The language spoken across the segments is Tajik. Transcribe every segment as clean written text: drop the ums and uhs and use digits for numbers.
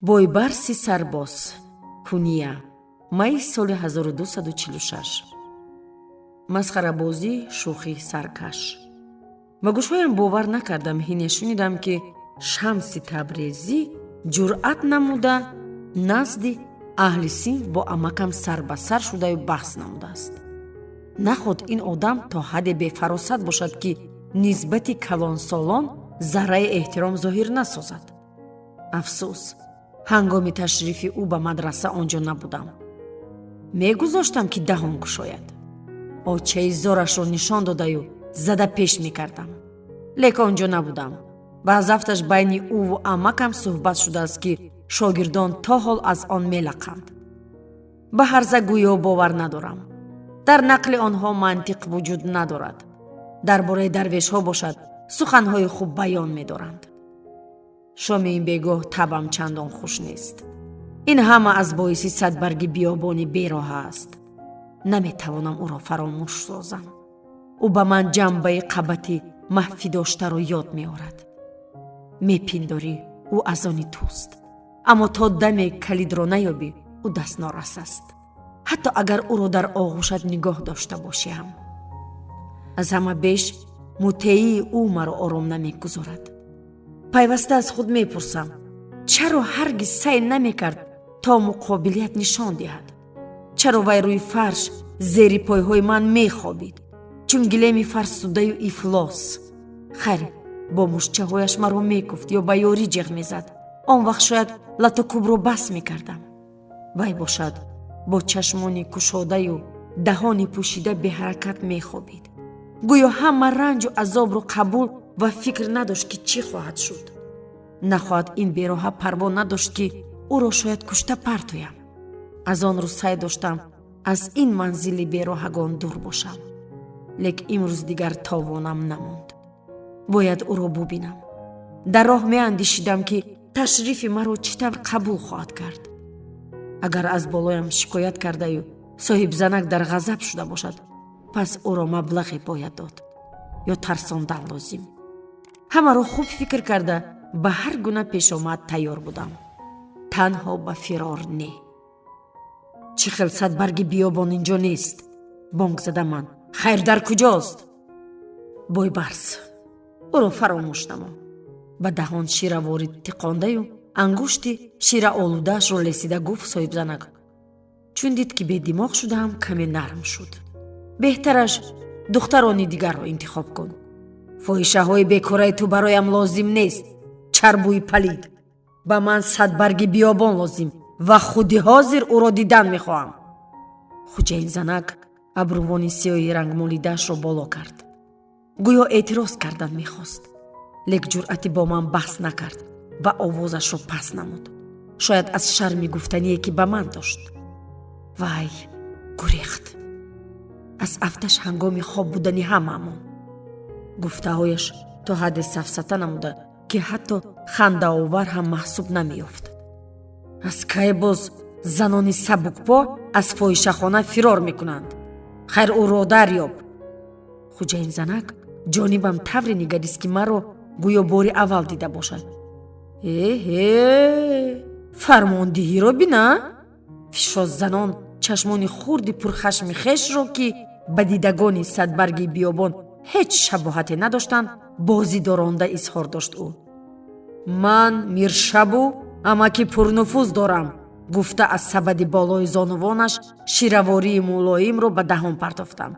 Бойбарси сарбоз, Куния, майи соли 1246. Масхарабозӣ, шӯхӣ, саркаш. Ба гӯшҳоям бовар накардам, ҳине шунидам, ки Шамси Табрезӣ ҷуръат намуда назди аҳли синф бо амакам сар ба сар шудаю баҳс намудааст. Наход ин одам то ҳадде бефаросат бошад, ки нисбати калонсолон зарраи эҳтиром зоҳир насозад. Афсӯс, ҳангоми ташрифи ӯ ба мадраса он ҷо набудам. Мегузоштам, ки даҳон кушояд, очаи зорашро нишон додаю зада пеш мекардам. Лек он ҷо набудам ва аз афташ байни ӯву амакам суҳбат шудааст, ки шогирдон то ҳол аз он мелақанд. Ба ҳарза гӯё бовар надорам. Дар нақли онҳо мантиқ вуҷуд надорад. Дар бораи дарвешҳо бошад, суханҳои хуб баён медоранд. Шоми ин бегоҳ табам чандон хуш нест. Ин ҳама аз боиси садбарги биёбони бероҳа аст. Наметавонам ӯро фаромӯш созам. Ӯ ба ман ҷанбаи қабати маҳфидоштаро ёд меорад. Мепиндорӣ, ӯ аз они туст, аммо то даме калидро наёбӣ, ӯ дастнорас аст, ҳатто агар ӯро дар оғӯшат нигоҳ дошта бошӣ ҳам. Аз ҳама беш мутеии ӯ маро ором намегузорад. Пайваста аз худ мепурсам, чаро ҳаргиз сай намекард, то муқобилият нишон диҳад? Чаро вай рӯи фарш зери пойҳои ман мехобид, чун гилеми фарсудаю ифлос? Хайр, бо муштчаҳояш маро мекуфт ё ба ёрӣ ҷеғ мезад. Он вақт шояд латукӯбро бас мекардам. Вай бошад, бо чашмони кушодаю даҳони пӯшида беҳаракат мехобид, гӯё ҳама ранҷу азобро қабул ва фикр надошт, ки чӣ хоҳад шуд. Нахоҳад ин бероҳа парво надошт, ки ӯро шояд кушта партоям. Аз он рӯз сай доштам аз ин манзили бероҳагон дур бошам. Лек имрӯз дигар товонам намонд. Бояд ӯро бубинам. Дар роҳ меандешидам, ки ташрифи маро чӣ тавр қабул хоҳад кард. Агар аз болоям шикоят кардаю соҳибзанак дар ғазаб шуда бошад, пас ӯро маблағе бояд дод ё тарсондан лозим. Ҳамаро хуб фикр карда, ба ҳар гуна пешомад тайёр будам, танҳо ба фирор не. «Чӣ хел садбарги биёбон инҷо нест?» — бонг зада ман. «Хайр, дар куҷост?» «Бойбарс, ӯро фаромӯш намо». Ба даҳон шира ворид тиқондаю ангушти шираолудаашро лесида гуфт соҳибзанак. Чун дид, ки бедимоғ шудаам, каме нарм шуд. «Беҳтараш духтарони дигарро интихоб кун. Фоҳишаҳои бекораи ту бароям лозим нест, чарбӯи палид. Ба ман садбарги биёбон лозим ва худи ҳозир ӯро дидан мехоҳам». Хуҷаинзанак абрувони сиёҳи рангмолидаашро боло кард, гӯё эътироз кардан мехост, лек ҷуръати бо ман баҳс накард ва овозашро паст намуд, шояд аз шарми гуфтание, ки ба ман дошт. Вай гурехт аз афташ ҳангоми хоб будани ҳамаамон. Гуфтаҳояш то ҳадде сафсата намуда, ки ҳатто хандаовар ҳам маҳсуб намеёфт. «Аз кай боз занони сабукпо аз фоҳишахона фирор мекунанд? Хайр, ӯро дарёб». Хуҷаинзанак ҷонибам тавре нигарист, ки маро гӯё бори аввал дида бошад. «Эҳе, фармондиҳиро бина!» Фишоззанон чашмони хурди пурхашми хешро, ки ба дидагони садбарги биёбон ҳеҷ шабоҳате надоштанд, бозӣ доронда изҳор дошт ӯ. «Ман миршабу амаки пурнуфуз дорам», гуфта, аз сабади болои зонувонаш ширавории мулоимро ба даҳон партофтам.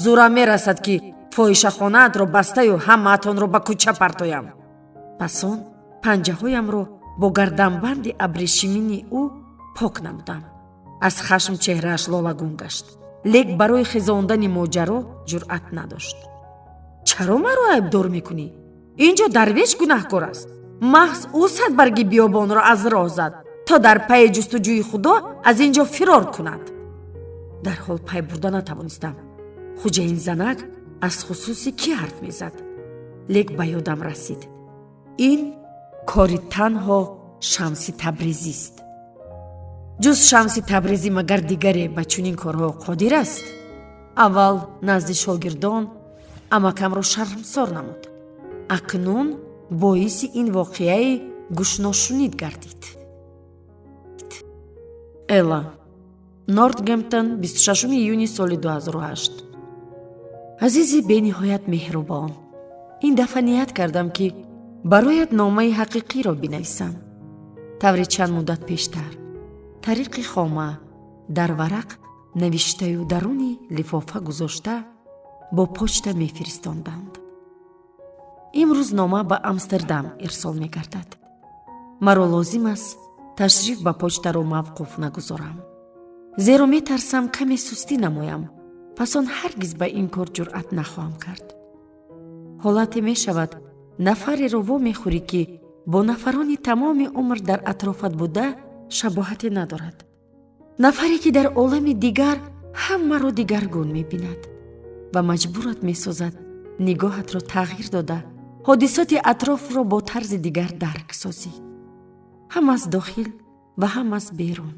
«Зӯрам мерасад, ки фоҳишахонаатро бастаю ҳамаатонро ба кӯча партоям». Пас он панҷаҳоямро бо гарданбанди абрешимини ӯ пок намудам. Аз хашм чеҳрааш лолагун гашт, лек барои хезондани моҷаро ҷуръат надошт. «Чаро маро айбдор мекунӣ? Ин ҷо дарвеш гунаҳкор аст. Маҳз ӯ садбарги биёбонро аз роҳ зад, то дар пайи ҷустуҷӯи худо аз ин ҷо фирор кунад». Дарҳол пай бурда натавонистам, хуҷаинзанак аз хусуси кӣ ҳарф мезад, лек ба ёдам расид: ин кори танҳо Шамси Табрезист. Ҷуз Шамси Табрезӣ магар дигаре ба чунин корҳо қодир аст? Аввал назди шогирдон амакамро шармсор намуд, акнун боиси ин воқеаи гӯшношунид гардид. Элла, Нортгемптон, 26 июни соли 2008. Азизи бениҳоят меҳрубон, ин дафъа ният кардам, ки бароят номаи ҳақиқиро бинависам. Тавре чанд муддат пештар тариқи хома дар варақ навиштаю даруни лифофа гузошта бо почта мефиристонданд. Имрӯз нома ба Амстердам ирсол мегардад. Маро лозим аст ташриф ба почтаро мавқуф нагузорам, зеро метарсам каме сустӣ намоям, пас он ҳаргиз ба ин кор ҷуръат нахоҳам кард. Ҳолате мешавад, нафареро вомехӯрӣ, ки бо нафарони тамоми умр дар атрофат буда шабоҳате надорад, нафаре ки дар олами дигар ҳамаро дигаргун мебинад ва маҷбурат месозад нигоҳатро тағйир дода, ҳодисоти атрофро бо тарзи дигар дарк созӣ, ҳам аз дохил ва ҳам аз берун.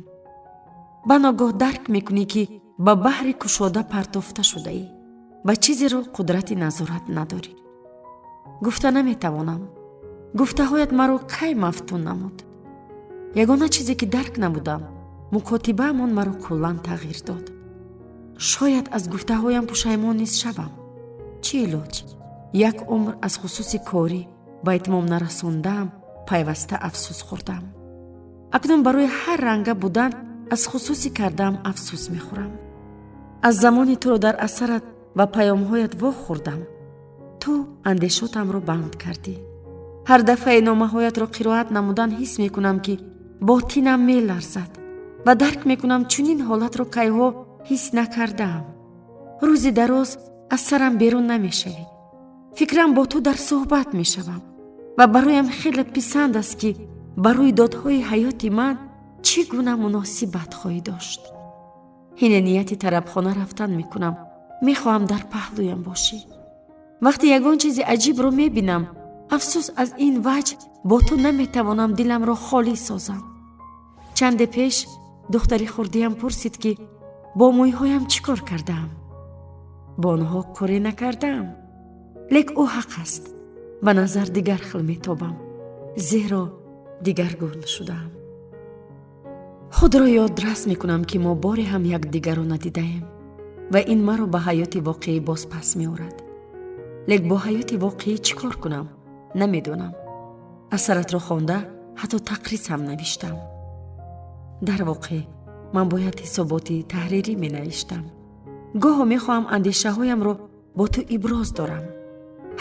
Ба ногоҳ дарк мекунӣ, ки ба баҳри кушода партофта шудаӣ ва чизеро қудрати назорат надорӣ. Гуфта наметавонам, гуфтаҳоят маро кай мафтун намуд. Ягона чизе ки дарк намудам, мукотибаамон маро куллан тағйир дод. Шояд аз гуфтаҳоям пушаймон низ шавам. Чӣ илоҷ, як умр аз хусуси корӣ ба итмом нарасондаам пайваста афсӯс хӯрдам. Акнун барои ҳар ранга будан аз хусусӣ кардаам афсӯс мехӯрам. Аз замони туро дар асарат ва паёмҳоят вохӯрдам, ту андешотамро банд кардӣ. Ҳар дафъаи номаҳоятро қироат намудан ҳис мекунам, ки ботинам меларзад ва дарк мекунам, чунин ҳолатро кайҳо ҳис накардаам. Рӯзи дароз аз сарам берун намешавӣ. Фикрам бо ту дар суҳбат мешавам ва бароям хеле писанд аст, ки ба рӯйдодҳои ҳаёти ман чӣ гуна муносибат хоҳӣ дошт. Ҳине нияти тарабхона рафтан мекунам, мехоҳам дар паҳлӯям бошӣ. Вақте ягон чизи аҷибро мебинам, афсӯс, аз ин ваҷҳ бо ту наметавонам диламро холӣ созам. Чанде пеш духтари хурдиям пурсид, ки бо мӯйҳоям чӣ кор кардаам. Бо онҳо коре накардаам, лек ӯ ҳақ аст, ба назар дигар хел метобам, зеро дигаргун шудаам. Худро ёдрас мекунам, ки мо боре ҳам якдигарро надидаем ва ин маро ба ҳаёти воқеӣ бозпас меорад. Лек бо ҳаёти воқеӣ чӣ кор кунам, намедонам. Асаратро хонда, ҳатто тақриз ҳам навиштам. Дар воқеъ ман бояд ҳисоботи таҳрирӣ менавиштам. Гоҳо мехоҳам андешаҳоямро бо ту иброз дорам,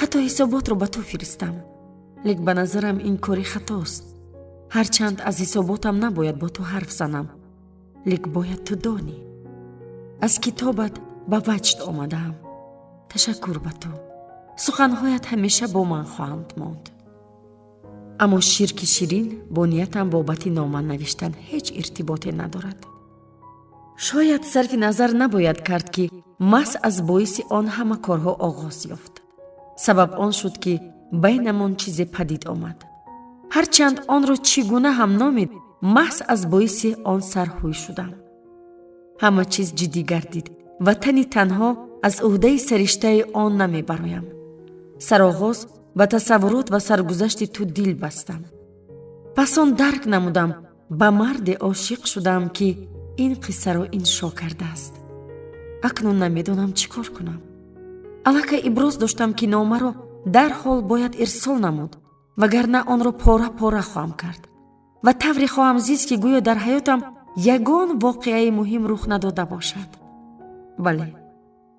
ҳатто ҳисоботро ба ту фиристам, лек ба назарам ин кори хатост. Ҳарчанд аз ҳисоботам набояд бо ту ҳарф занам, лек бояд ту донӣ. Аз китобат ба ваҷд омадаам. Ташаккур ба ту. Суханҳоят ҳамеша бо ман хоҳанд монд. Аммо ширки ширин бо ниятам бобати нома навиштан ҳеҷ иртиботе надорад. Шояд сарфи назар набояд кард, ки маҳз аз боиси он ҳама корҳо оғоз ёфт. Сабаб он шуд, ки байнамон чизе падид омад. Ҳарчанд онро чӣ гуна ҳам номид, маҳз аз боиси он сарҳӯй шудам. Ҳама чиз ҷиддӣ гардид ва тани танҳо аз ӯҳдаи сариштаи он намебароям. Сароғоз ба тасаввурот ва саргузашти ту дил бастам. Пас он дарк намудам, ба марде ошиқ шудам, ки ин қиссаро иншо кардааст. Акнун намедонам чӣ кор кунам. Аллакай иброз доштам, ки номаро дарҳол бояд ирсол намуд, вагарна онро пора пора хоҳам кард ва тавре хоҳам зист, ки гӯё дар ҳаётам ягон воқеаи муҳим рух надода бошад. Бале,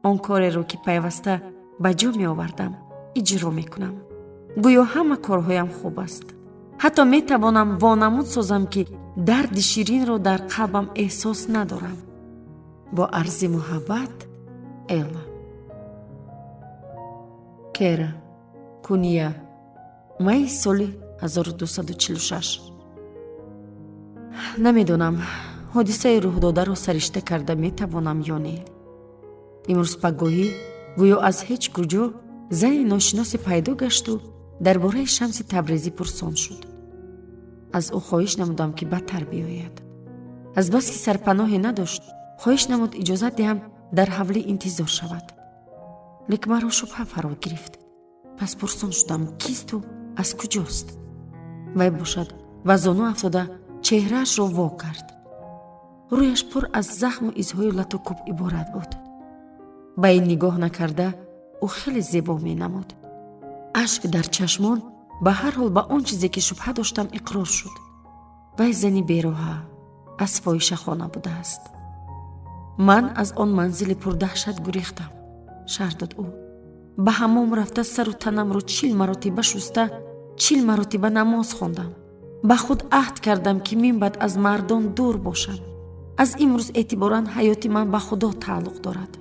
он кореро, ки пайваста ба ҷо меовардам, иҷро мекунам. Гӯё ҳама корҳоям хуб аст. Ҳатто метавонам вонамуд созам, ки дарди ширинро дар қалбам эҳсос надорам. Бо арзи муҳаббат, Элла. Кера, Куния, майи соли 1246. Намедонам, ҳодисаи рӯҳдодаро саришта карда метавонам ё не. Имрӯз пагоҳӣ гӯё аз ҳеҷ куҷо зани ношиносе пайдо гашту дар бораи Шамси Табрезӣ пурсон шуд. Аз ӯ хоҳиш намудам, ки бадтар биёяд. Азбаски сарпаноҳе надошт, хоҳиш намуд иҷозат диҳам дар ҳавлӣ интизор шавад. Лек маро шубҳа фаро гирифт. Пас пурсон шудам, кисту аз куҷост. Вай бошад ба зону афтода, чеҳраашро во кард. Рӯяш пур аз захму изҳои лату кӯб иборат буд. Ба ин нигоҳ накарда, ӯ хеле зебо менамуд. Ашк дар чашмон ба ҳар ҳол ба он чизе, ки шубҳа доштам, иқрор шуд. Вай зани бероҳа аз фоҳишахона будааст. Ман аз он манзили пурдаҳшат гурехтам, шарҳ дод ӯ. Ба ҳаммом рафта, сару танамро 40 маротиба шуста, 40 маротиба намоз хондам. Ба худ аҳд кардам, ки минбаъд аз мардон дур бошам. Аз имрӯз эътиборан ҳаёти ман ба Худо тааллуқ дорад.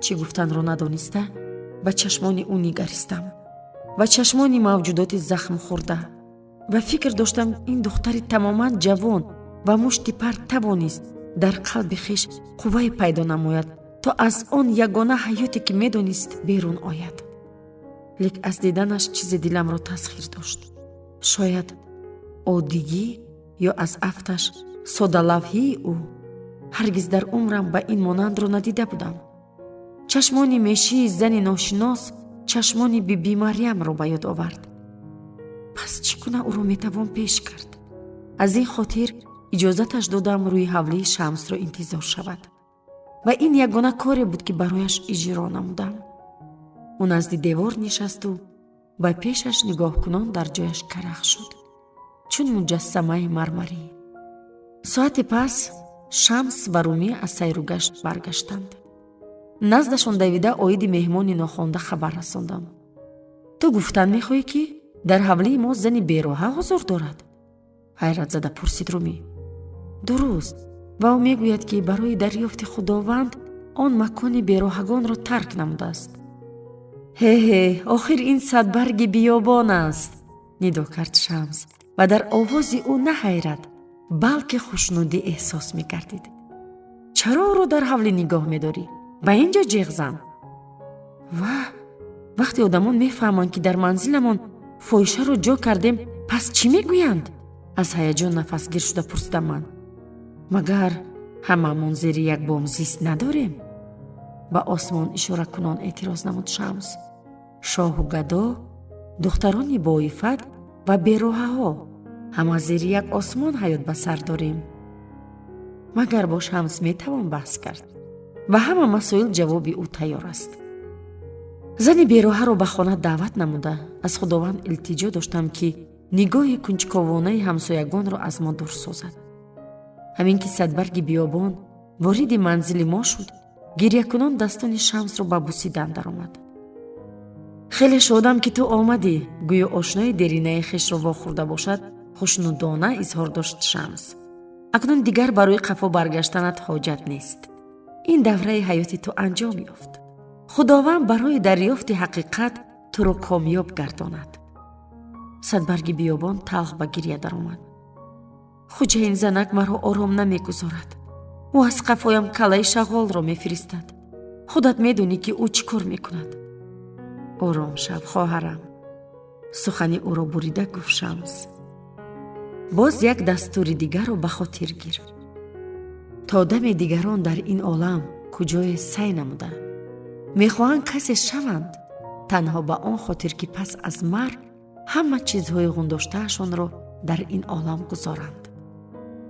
Чӣ гуфтанро надониста, ба чашмони ӯ нигаристам, ба чашмони мавҷудоти захмхӯрда, ва фикр доштам, ин духтари тамоман ҷавон ва мушти пар тавонист дар қалби хеш қуввае пайдо намояд, то аз он ягона ҳаёте, ки медонист, берун ояд. Лек аз диданаш чизе диламро тасхир дошт. Шояд оддигӣ ё аз афташ содалавҳии ӯ. Ҳаргиз дар умрам ба ин монандро надида будам. Чашмони мешии зани ношинос чашмони Биби Марьямро ба ёд овард. Пас чӣ гуна ӯро метавон пеш кард? Аз ин хотир иҷозаташ додам рӯи ҳавлии Шамсро интизор шавад ва ин ягона коре буд, ки барояш иҷро намудам. Ӯ назди девор нишасту ба пешаш нигоҳкунон дар ҷояш карах шуд, чун муҷассамаи мармарӣ. Соате пас Шамс ва Румӣ аз сайру гашт баргаштанд. Наздашон давида, оиди меҳмони нохонда хабар расондам. Ту гуфтан мехоҳӣ, ки дар ҳавлии мо зани бероҳа ҳузур дорад? Ҳайратзада пурсид Румӣ. Дуруст, ва ӯ мегӯяд, ки барои дарёфти Худованд он макони бероҳагонро тарк намудааст. Ҳе-ҳе, охир ин садбарги биёбон аст, нидо кард Шамс ва дар овози ӯ на ҳайрат, балки хушнудӣ эҳсос мегардид. Чаро ӯро дар ҳавлӣ нигоҳ медорӣ? Ба ин ҷо ҷеғ зан. Ва вақте одамон мефаҳманд, ки дар манзиламон фоҳишаро ҷо кардем, пас чӣ мегӯянд? Аз ҳаяҷон нафасгир шуда пурсидам ман. Магар ҳамамон зери як бом зист надорем? Ба осмон ишоракунон эътироз намуд Шамс. Шоҳу гадо, духтарони боифат ва бероҳаҳо ҳама зери як осмон ҳаёт ба сар дорем. Магар бо Шамс метавон баҳс кард? Ба ҳама масоил ҷавоби ӯ тайёр аст. Зани бероҳаро ба хона даъват намуда, аз Худованд илтиҷо доштам, ки нигоҳи кунҷковонаи ҳамсоягонро аз мо дур созад. Ҳамин ки садбарги биёбон вориди манзили мо шуд, гирьякунон дастони Шамсро ба бусидан даромад. Хеле шодам, ки ту омадӣ, гӯё ошнои деринаи хешро вохӯрда бошад, хушнудона изҳор дошт Шамс. Акнун дигар барои қафо баргаштанат ҳоҷат нест. Ин давраи ҳаёти ту анҷом ёфт. Худованд барои дарёфти ҳақиқат туро комёб гардонад. Садбарги биёбон талх ба гирья даромад. Хуҷаин занак маро ором намегузорад. Ӯ аз қафоям каллаи шағолро мефиристад. Худат медонӣ, ки ӯ чӣ кор мекунад. Ором шав, хоҳарам, сухани ӯро бурида гуфт Шамс. Боз як дастури дигарро ба хотир гир. То даме дигарон дар ин олам куҷое сай намуда мехоҳанд касе шаванд, танҳо ба он хотир, ки пас аз марг ҳама чизҳои ғундоштаашонро дар ин олам гузоранд.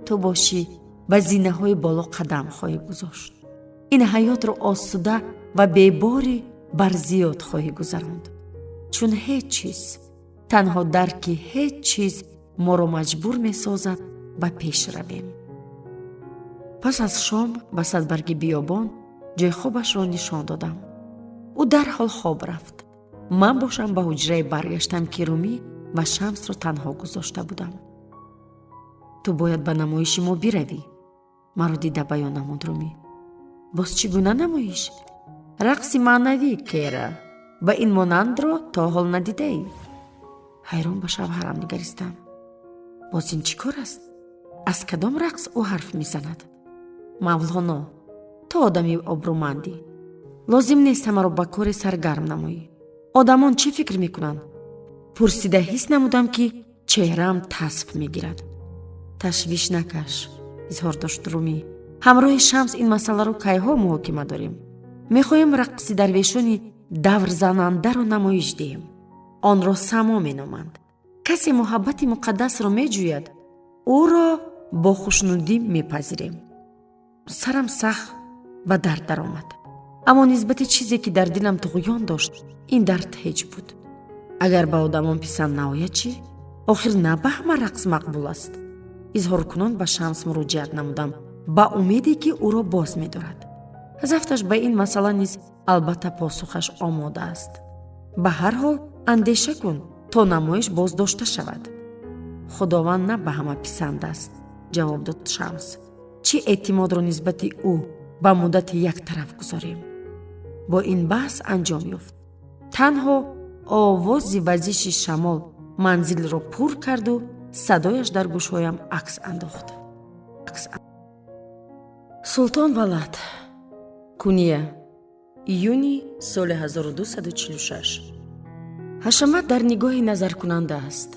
Ту бошӣ, ба зинаҳои боло қадам хоҳӣ гузошт. Ин ҳаётро осуда ва бебори бар зиёд хоҳӣ гузаронд, чун ҳеҷ чиз, танҳо дарки ҳеҷ чиз моро маҷбур месозад ба пеш равем. Пас аз шом ба садбарги биёбон ҷойхобашро нишон додам. Ӯ дарҳол хоб рафт. Ман бошам ба ҳуҷрае баргаштам, ки Румӣ ва Шамсро танҳо гузошта будам. Ту бояд ба намоиши мо биравӣ, маро дида баён намуд Румӣ. Боз чӣ гуна намоиш? Рақси маънавӣ, Кера. Ба ин монандро то ҳол надидаӣ. Ҳайрон ба шавҳарам нигаристам. Боз ин чӣ кор аст? Аз кадом рақс ӯ ҳарф мезанад? Мавлоно, ту одами обрӯмандӣ. Лозим нест ҳамаро ба коре саргарм намоӣ. Одамон чӣ фикр мекунанд? Пурсида ҳис намудам, ки чеҳраам тасф мегирад. Ташвиш накаш, изҳор дошт Румӣ. Ҳамроҳи Шамс ин масъаларо кайҳо муҳокима дорем. Мехоҳем рақси дарвешони даврзанандаро намоиш диҳем. Онро само меноманд. Касе муҳаббати муқаддасро меҷӯяд, ӯро бо хушнудӣ мепазирем. Сарам сахт ба дард даромад, аммо нисбати чизе, ки дар дилам туғён дошт, ин дард ҳеҷ буд. Агар ба одамон писанд наояд чӣ? Охир на ба ҳама рақс мақбул аст. Изҳоркунон ба Шамс муроҷиат намудам, ба умеде, ки ӯро боз медорад. Зафташ ба ин масъала низ албатта посухаш омода аст. Ба ҳар ҳол андеша кун, то намоиш боздошта шавад. Худованд на ба ҳама писанд аст, ҷавоб дод Шамс. Чӣ эътимодро нисбати ӯ ба муддати як тараф гузорем? Бо ин баҳс анҷом ёфт. Танҳо овози вазиши шамол манзилро пур карду садояш дар гӯшҳоям акс андохт. Султон Валад, Куния, июни соли 1246. Ҳашамат дар нигоҳи назаркунанда аст,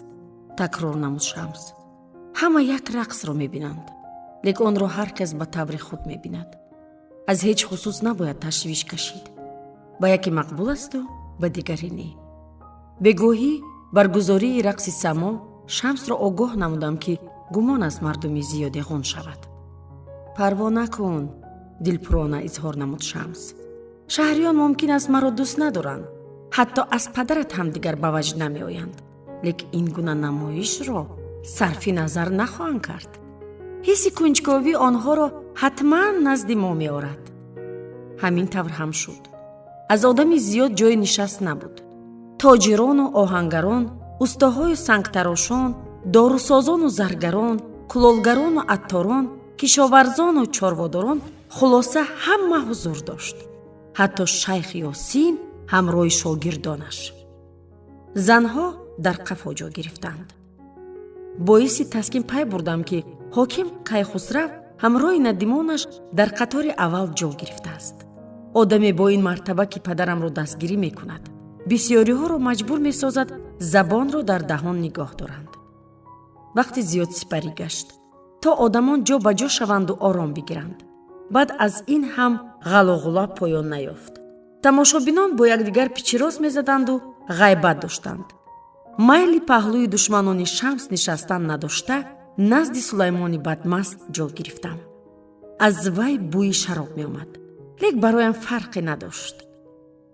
такрор намуд Шамс. Ҳама як рақсро мебинанд, лек онро ҳар кас ба таври худ мебинад. Аз ҳеҷ хусус набояд ташвиш кашид. Ба яке мақбул асту ба дигаре не. Бегоҳӣ баргузории рақси само Шамсро огоҳ намудам, ки гумон аст мардуми зиёде ғун шавад. Парво накун, дилпурона изҳор намуд Шамс. Шаҳриён мумкин аст маро дӯст надоранд, ҳатто аз падарат ҳам дигар ба ваҷд намеоянд, лек ин гуна намоишро сарфи назар нахоҳанд кард. Ҳисси кунҷковӣ онҳоро ҳатман назди мо меорад. Ҳамин тавр ҳам шуд. Аз одами зиёд ҷои нишаст набуд. Тоҷирону оҳангарон, устоҳою сангтарошон, дорусозону заргарон, кулолгарону атторон, кишоварзону чорводорон, хулоса, ҳама ҳузур дошт, ҳатто шайх Ёсин ҳамроҳи шогирдонаш. Занҳо дар қафо ҷо гирифтанд. Боиси таскин пай бурдам, ки ҳоким Кайхусрав ҳамроҳи надимонаш дар қатори аввал ҷо гирифтааст. Одаме бо ин мартаба, ки падарамро дастгирӣ мекунад, бисёриҳоро маҷбур месозад забонро дар даҳон нигоҳ доранд. Вақти зиёд сипарӣ гашт, то одамон ҷо ба ҷо шаванду ором бигиранд. Баъд аз ин ҳам ғалоғула поён наёфт. Тамошобинон бо якдигар пичирос мезаданду ғайбат доштанд. Майли паҳлӯи душманони Шамс нишастан надошта, назди Сулаймони бадмаст ҷо гирифтам. Аз вай бӯи шароб меомад, лек бароям фарқе надошт.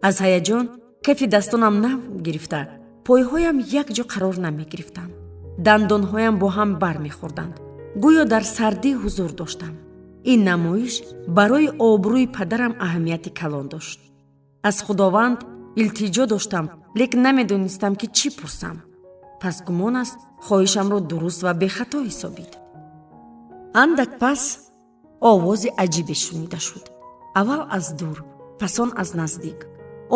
Аз ҳаяҷон кафи дастонам нав гирифта, пойҳоям якҷо қарор намегирифтанд, дандонҳоям бо ҳам бармехӯрданд. Гӯё дар сардӣ ҳузур доштам. Ин намоиш барои обрӯи падарам аҳамияти калон дошт. Аз Худованд илтиҷо доштам, лек намедонистам, ки чӣ пурсам. Пас гумон аст, хоҳишамро дуруст ва бехато ҳисобид. Андак пас овози аҷибе шунида шуд. Аввал аз дур, пас он аз наздик.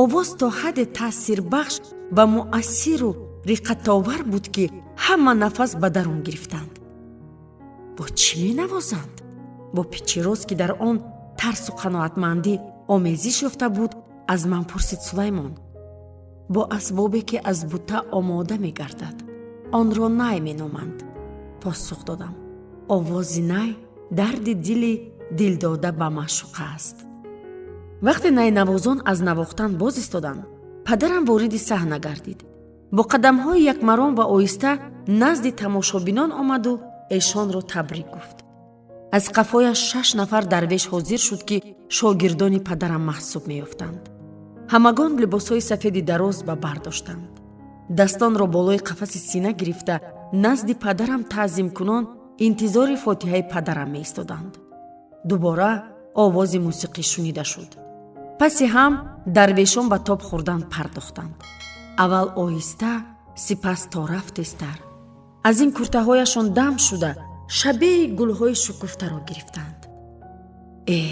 Овоз то ҳадде таъсирбахш ва муассиру риққатовар буд, ки ҳама нафас ба дарун гирифтанд. Бо чӣ менавозанд? Бо пичироз, ки дар он тарсу қаноатмандӣ омезиш ёфта буд, аз ман пурсид Сулаймон. Бо асбобе, ки аз бута омода мегардад, онро най меноманд, посух додам. Овози най дарди дили дилдода ба маъшуқа аст. Вақте найнавозон аз навохтан боз истоданд, падарам вориди саҳна гардид. Бо қадамҳои якмаром ва оҳиста назди тамошобинон омаду эшонро табрик гуфт. Аз қафояш шаш нафар дарвеш ҳозир шуд, ки шогирдони падарам маҳсуб меёфтанд. Ҳамагон либосҳои сафеди дароз ба бар доштанд. Дастонро болои қафаси сина гирифта, назди падарам таъзимкунон интизори фотиҳаи падарам меистоданд. Дубора овози мусиқӣ шунида шуд. Паси ҳам дарвешон ба тоб хӯрдан пардохтанд. Аввал оҳиста, сипас то рафт тезтар. Аз ин куртаҳояшон дам шуда, шабеҳи гулҳои шукуфтаро гирифтанд. Эҳ,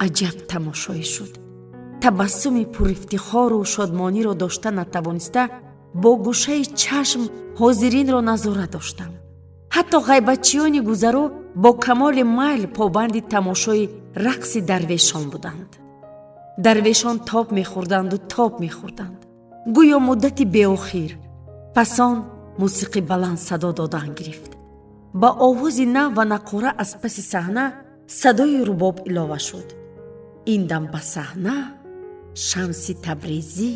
аҷаб тамошое шуд! Табассуми пурифтихору шодмониро дошта натавониста, бо гӯшаи чашм ҳозиринро назора доштам. Ҳатто ғайбатчиёни гузаро бо камоли майл побанди тамошои рақси дарвешон буданд. Дарвешон тоб мехӯрданду тоб мехӯрданд, гӯё муддати беохир. Пас он мусиқӣ баланд садо додан гирифт. Ба овози нав ва нақора аз паси саҳна садои рубоб илова шуд. Ин дам ба саҳна Шамси Табрезӣ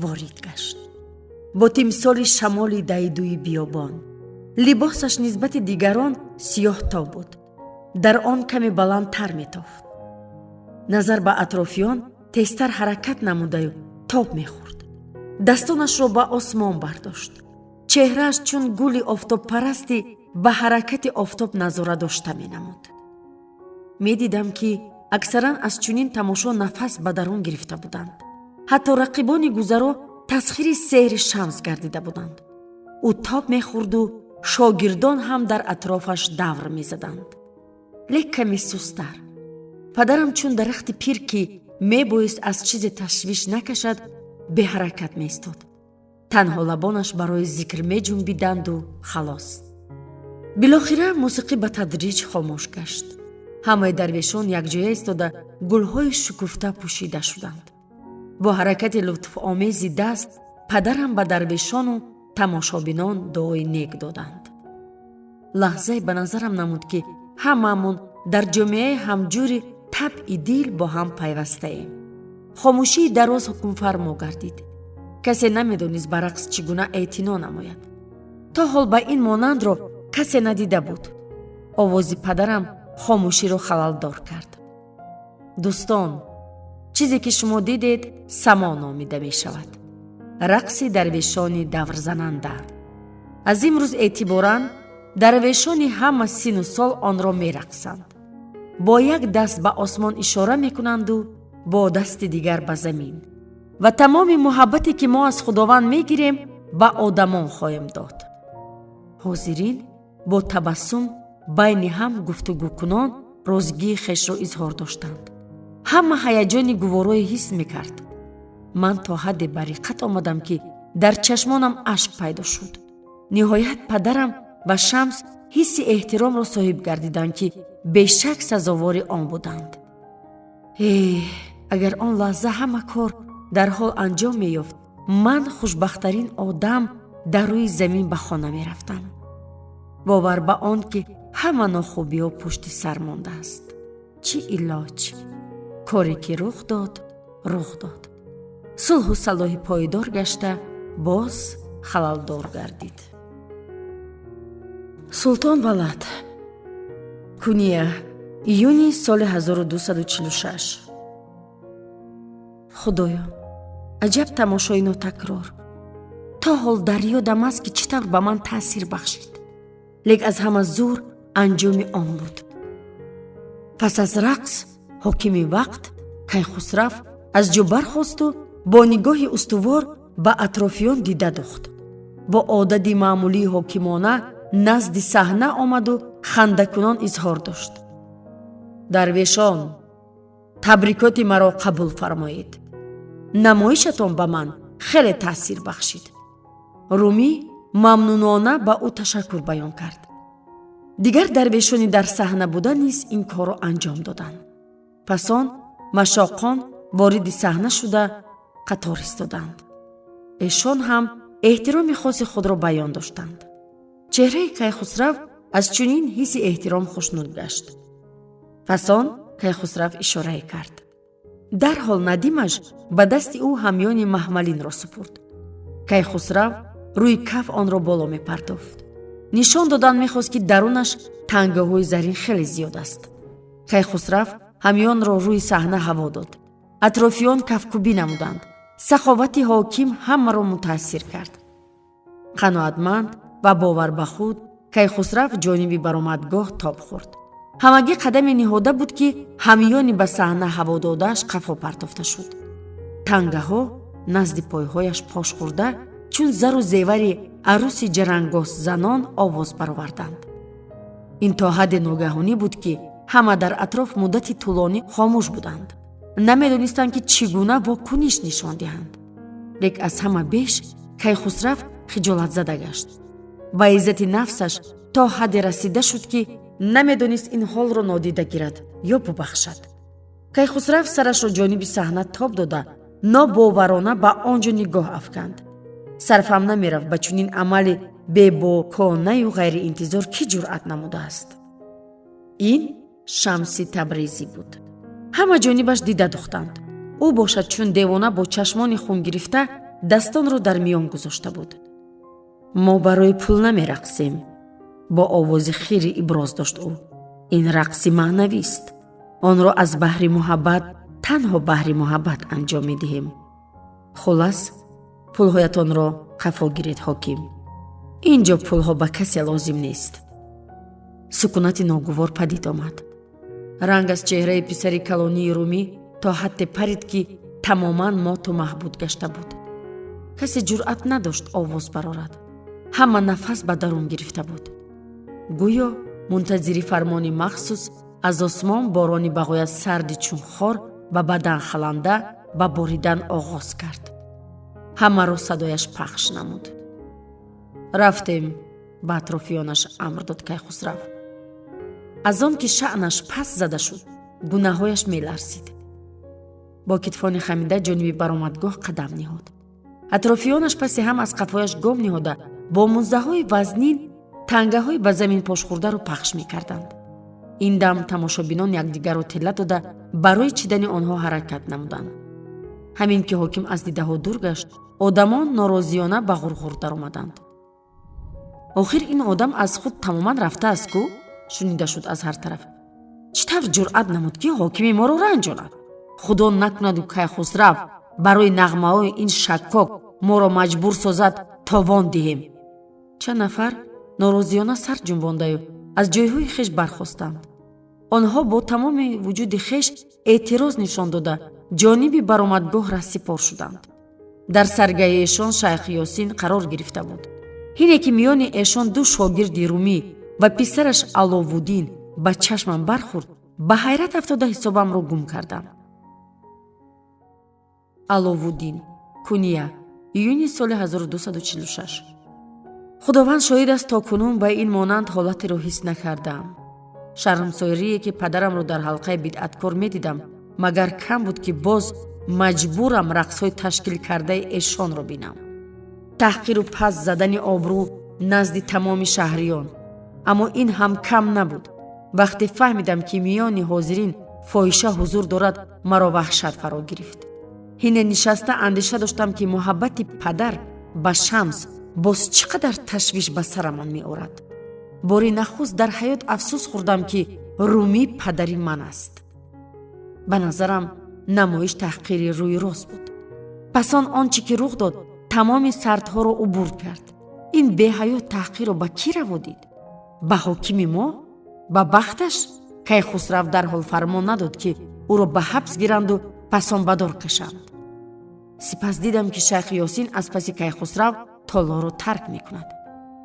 ворид гашт бо тимсоли шамоли дайдуи биёбон. Либосаш нисбати дигарон сиёҳтоб буд. Дар он каме баландтар метофт. Назар ба атрофиён тезтар ҳаракат намудаю тоб мехӯрд. Дастонашро ба осмон бардошт. Чеҳрааш чун гули офтобпарасти ба ҳаракати офтоб назора дошта менамуд. Медидам, ки аксаран аз чунин тамошо нафас ба дарун гирифта буданд. Ҳатто рақибони гузаро тасхири сеҳри Шамс гардида буданд. Ӯ тоб мехӯрду шогирдон ҳам дар атрофаш давр мезаданд, лек каме сусттар. Падарам чун дарахти пир, ки мебоист аз чизе ташвиш накашад, беҳаракат меистод. Танҳо лабонаш барои зикр меҷунбиданду халос. Билохира мусиқӣ ба тадриҷ хомӯш гашт. Ҳамаи дарвешон якҷоя истода, гулҳои шукуфта пӯшида шуданд. Бо ҳаракати лутфомези даст падарам ба дарвешону тамошобинон дуои нек доданд. Лаҳзае ба назарам намуд, ки ҳамаамон дар ҷомеаи ҳамҷӯри табъи дил бо ҳам пайвастаем. Хомӯшии дароз ҳукмфармо гардид. Касе намедонист, ба рақс чӣ гуна эътино намояд. То ҳол ба ин монандро касе надида буд. Овози падарам хомӯширо халалдор кард: «Дӯстон, чизе ки шумо дидед, само номида мешавад, рақси дарвешони даврзананда. Аз имрӯз эътиборан дарвешони ҳама сину сол онро мерақсанд. Бо як даст ба осмон ишора мекунанду бо дасти дигар ба замин ва тамоми муҳаббате, ки мо аз Худованд мегирем, ба одамон хоҳем дод». Ҳозирин бо табассум байни ҳам гуфтугӯкунон розигии хешро изҳор доштанд. Ҳама ҳаяҷони гуворое ҳис мекард. Ман то ҳадде ба риққат омадам, ки дар чашмонам ашк пайдо шуд. Ниҳоят падарам ва Шамс ҳисси эҳтиромро соҳиб гардиданд, ки бешак сазовори он буданд. Эҳ, агар он лаҳза ҳама кор дар ҳол анҷом меёфт, ман хушбахттарин одам дар рӯи замин ба хона мерафтам, бовар ба он ки ҳама нохубиҳо пушти сар мондааст. Чӣ илоҷ? Коре ки рух дод, рух дод. Сулҳу салоҳи пойдор гашта боз халалдор гардид. Султон Валад, Куния, июни соли 1246. Худоё, аҷаб тамошои нотакрор! То ҳол дар ёдам аст, ки чӣ тавр ба ман таъсир бахшид. Лек аз ҳама зур анҷоми он буд. Пас аз рақс ҳокими вақт Кайхусрав аз ҷо бархосту бо нигоҳи устувор ба атрофиён дида духт. Бо одати маъмулии ҳокимона назди саҳна омаду хандакунон изҳор дошт: «Дарвешон, табрикоти маро қабул фармоед. Намоишатон ба ман хеле таъсир бахшид». Румӣ мамнунона ба ӯ ташаккур баён кард. Дигар дарвешони дар саҳна буда низ ин корро анҷом доданд. Пас он машоқон вориди саҳна шуда, қатор истоданд. Эшон ҳам эҳтироми хоси худро баён доштанд. Чеҳраи Кайхусрав аз чунин ҳисси эҳтиром хушнуд гашт. Пас он Кайхусрав ишорае кард. Дарҳол надимаш ба дасти ӯ ҳамёни маҳмалинро супурд. Кайхусрав рӯи каф онро боло мепартофт. Нишон додан мехост, ки дарунаш тангаҳои зарин хеле зиёд аст. Кайхусрав ҳамёнро рӯи саҳна ҳаво дод. Атрофиён кафкӯбӣ намуданд. Саховати ҳоким ҳамаро мутаассир кард. Қаноатманд ва бовар ба худ Кайхусрав ҷониби баромадгоҳ тоб хӯрд. Ҳамагӣ қадаме ниҳода буд, ки ҳамёни ба саҳна ҳаво додааш қафо партофта шуд. Тангаҳо назди пойҳояш пош хӯрда, чун зару зевари арӯси ҷарангосзанон овоз бароварданд. Ин то ҳадде ногаҳонӣ буд, ки ҳама дар атроф муддати тӯлонӣ хомӯш буданд. Намедонистанд, ки чӣ гуна вокуниш нишон диҳанд. Лек аз ҳама беш Кайхусрав хиҷолатзада гашт. Ба иззати нафсаш то ҳадде расида шуд, ки намедонист ин ҳолро нодида гирад ё бубахшад. Кайхусрав сарашро ҷониби саҳна тоб дода, нобоварона ба он ҷо нигоҳ афканд. Сарфам намерафт, ба чунин амали бебоконаю ғайриинтизор кӣ ҷуръат намудааст. Ин Шамси Табрезӣ буд. Ҳама ҷонибаш дида духтанд. Ӯ бошад, чун девона бо чашмони хунгирифта дастонро дар миён гузошта буд. «Мо барои пул намерақсем», бо овози хири иброз дошт ӯ. Ин рақси маънавист. Онро аз баҳри муҳаббат, танҳо баҳри муҳаббат анҷом медиҳем. Хулас, пулҳоятонро қафо гиред, ҳоким. Ин ҷо пулҳо ба касе лозим нест. Сукунати ногувор падид омад. Ранг аз чеҳраи писари калонии Румӣ то ҳадде парид, ки тамоман моту маҳбуд гашта буд. Касе ҷуръат надошт овоз барорад. Ҳама нафас ба дарун гирифта буд. Гӯё мунтазири фармони махсус аз осмон борони бағоят сарди чун хор ба бадан халанда ба боридан оғоз кард. Ҳамаро садояш пахш намуд. Рафтем, ба атрофиёнаш амр дод Кайхусрав. Аз он ки шаънаш пас зада шуд, гунаҳояш меларзид. Бо китфони хамида ҷониби баромадгоҳ қадам ниҳод. Атрофиёнаш паси ҳам аз қафояш гом ниҳода, бо муздаҳои вазнин тангаҳои ба замин пошхӯрдаро пахш мекарданд. Ин дам тамошобинон якдигарро тела дода, барои чидани онҳо ҳаракат намуданд. Ҳамин ки ҳоким аз дидаҳо дур гашт, одамон норозиёна ба ғурғур даромаданд. Охир ин одам аз худ тамоман рафтааст ку, шунида шуд аз ҳар тараф. Чӣ тавр ҷуръат намуд, ки ҳокими моро ранҷонад? Худо накунаду Кайхусрав барои нағмаҳои ин шаккок моро маҷбур созад, товон диҳем. Чанд нафар норозиёна сар ҷунбондаю аз ҷойҳои хеш бархостанд. Онҳо бо тамоми вуҷуди хеш эътироз нишон дода, ҷониби баромадгоҳ раҳсипор шуданд. Дар саргаи эшон шайх Ёсин қарор гирифта буд. Ҳине ки миёни эшон ду шогирди Румӣ ва писараш Аловуддин ба чашмам бархӯрд, ба ҳайрат афтода ҳисобамро гум кардам. Аловуддин, куния, июни соли 1246. Худованд шоҳид аст, то кунун ба ин монанд ҳолатеро ҳис накардаам. Шармсорие ки падарамро дар ҳалқаи бидъаткор медидам, магар кам буд, ки боз маҷбурам рақсҳои ташкил кардаи эшонро бинам. Таҳқиру паст задани обрӯ назди тамоми шаҳриён. Аммо ин ҳам кам набуд. Вақте фаҳмидам, ки миёни ҳозирин фоҳиша ҳузур дорад, маро ваҳшат фаро гирифт. Ҳине нишаста андеша доштам, ки муҳаббати падар ба Шамс боз чӣ қадар ташвиш ба сарамон меорад. Бори нахуст дар ҳаёт афсӯс хӯрдам, ки Румӣ падари ман аст. Ба назарам, намоиш таҳқири рӯи рост буд. Пас он чӣ ки рух дод, тамоми сардҳоро убур кард. Ин беҳаё таҳқирро ба кӣ раво дид? Ба ҳокими мо? Ба бахташ, Кайхусрав дарҳол фармон надод, ки ӯро ба ҳабс гиранду пасон ба дор кашанд. Сипас дидам, ки шайх Ёсин аз паси Кайхусрав толорро тарк мекунад.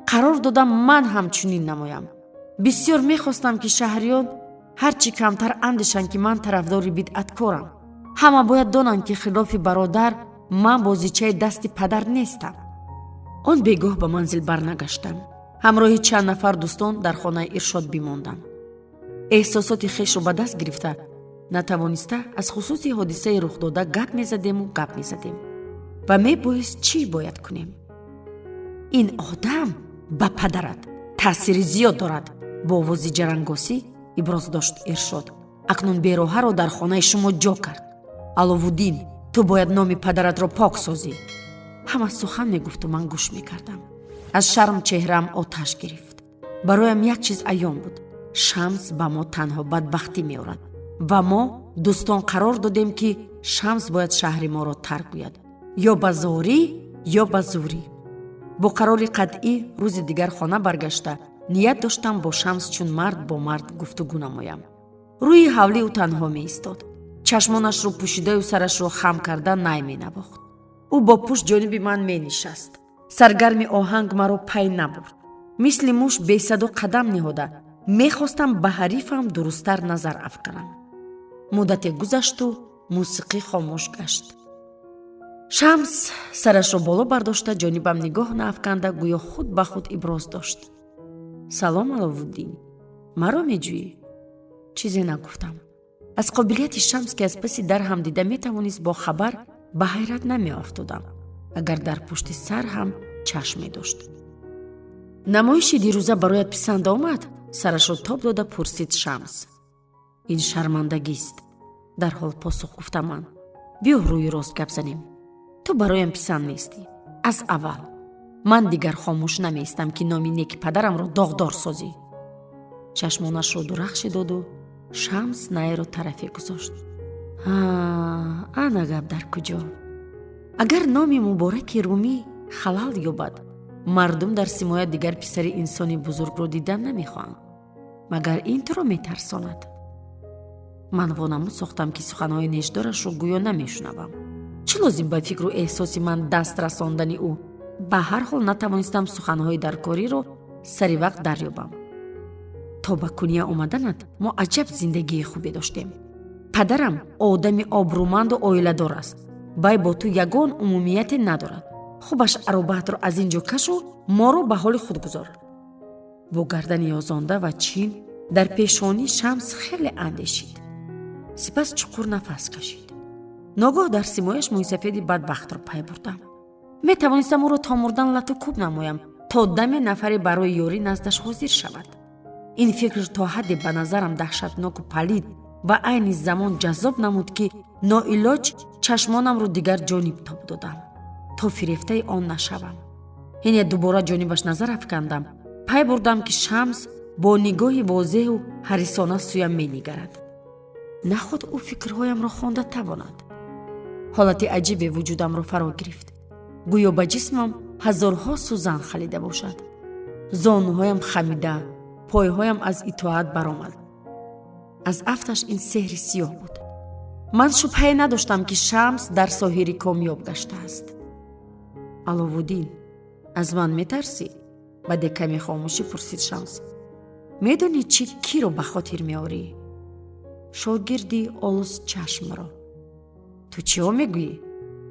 Қарор додам, ман ҳам чунин намоям. Бисёр мехостам, ки шаҳриён ҳарчи камтар андешанд, ки ман тарафдори бидъаткорам. Ҳама бояд донанд, ки хилофи бародар ман бозичаи дасти падар нестам. Он бегоҳ ба манзил барнагаштам. Ҳамроҳи чанд нафар дӯстон дар хонаи Иршод бимондам. Эҳсосоти хешро ба даст гирифта натавониста, аз хусуси ҳодисаи рухдода гап мезадему гап мезадем ва мебоист чӣ бояд кунем. Ин одам ба падарат таъсири зиёд дорад, бо овози ҷарангосӣ иброз дошт Иршод. Акнун бероҳаро дар хонаи шумо ҷо кард. Аловуддин, ту бояд номи падаратро пок созӣ. Ҳама сухан мегуфту ман гӯш мекардам. Аз шарм чеҳраам оташ гирифт. Бароям як чиз аён буд: Шамс ба мо танҳо бадбахтӣ меорад ва мо дӯстон қарор додем, ки Шамс бояд шаҳри моро тарк гӯяд, ё ба зорӣ, ё ба зӯрӣ. Бо қарори қатъӣ рӯзи дигар хона баргашта, ният доштам бо Шамс чун мард бо мард гуфтугӯ намоям. Рӯи ҳавлӣ ӯ танҳо меистод. Чашмонашро пӯшидаю сарашро хам карда най менавохт. Ӯ бо пушт ҷониби ман менишаст. Саргарми оҳанг маро пай набурд. Мисли муш бесадо қадам ниҳода, мехостам ба ҳарифам дурусттар назар афканам. Муддате гузашту мусиқӣ хомӯш гашт. Шамс сарашро боло бардошта, ҷонибам нигоҳ наафканда, гӯё худ ба худ иброз дошт: «Салом, Аловуддин, маро меҷӯӣ?» Чизе нагуфтам. Аз қобилияти Шамс, ки аз паси дар ҳам дида метавонист, бо хабар ба ҳайрат намеафтодам, агар дар пушти сар ҳам чашм медошт. «Намоиши дирӯза бароят писанд омад?» сарашро тоб дода пурсид Шамс. «Ин шармандагист», дарҳол посух гуфтам ман. «Биё, рӯи рост гап занем. Ту бароям писанд нестӣ аз аввал. Ман дигар хомӯш намеистам, ки номи неки падарамро доғдор созӣ. Чашмонашро дурахше доду Шамс найро тарафе гузошт. Ана гап дар куҷо. Агар номи мубораки Румӣ халал ёбад, мардум дар симоят дигар писари инсони бузургро дидан намехоҳанд. Магар ин туро метарсонад? Ман вонамуд сохтам, ки суханҳои нешдорашро гӯё намешунавам. Чӣ лозим ба фикру эҳсоси ман даст расондани ӯ? Ба ҳар ҳол натавонистам суханҳои даркориро сари вақт дарёбам. То ба Куния омаданат мо аҷаб зиндагии хубе доштем. Падарам одами обрӯманду оиладор аст. Вай бо ту ягон умумияте надорад. Хубаш аробаатро аз ин ҷо кашу моро ба ҳоли худ гузор. Бо гардани ёзонда ва чин дар пешонӣ Шамс хеле андешид. Сипас чуқур нафас кашид. Ногоҳ дар симояш мӯйсафеди бадбахтро пай бурдам. Метавонистам ӯро то мурдан лату кӯб намоям, то даме нафаре барои ёрӣ наздаш ҳозир шавад. Ин фикр то ҳадде ба назарам даҳшатноку палид ва айни замон ҷаззоб намуд, ки ноилоҷ чашмонамро дигар ҷониб тоб додам, то фирефтаи он нашавам. Ҳине дубора ҷонибаш назар афкандам, пай бурдам, ки Шамс бо нигоҳи возеҳу ҳарисона сӯям менигарад. Наход ӯ фикрҳоямро хонда тавонад? Ҳолати аҷибе вуҷудамро фаро гирифт. Гӯё ба ҷисмам ҳазорҳо сӯзан халида бошад. Зонуҳоям хамида, пойҳоям аз итоат баромад. Аз афташ ин сеҳри сиёҳ буд. Ман шубҳае надоштам, ки Шамс дар соҳири комёб гаштааст. Аловуддин, аз ман метарсӣ? Баъде каме хомӯшӣ пурсид Шамс. Медонӣ, чӣ киро ба хотир меорӣ? Шогирди олусчашмро. Ту чиҳо мегӯӣ?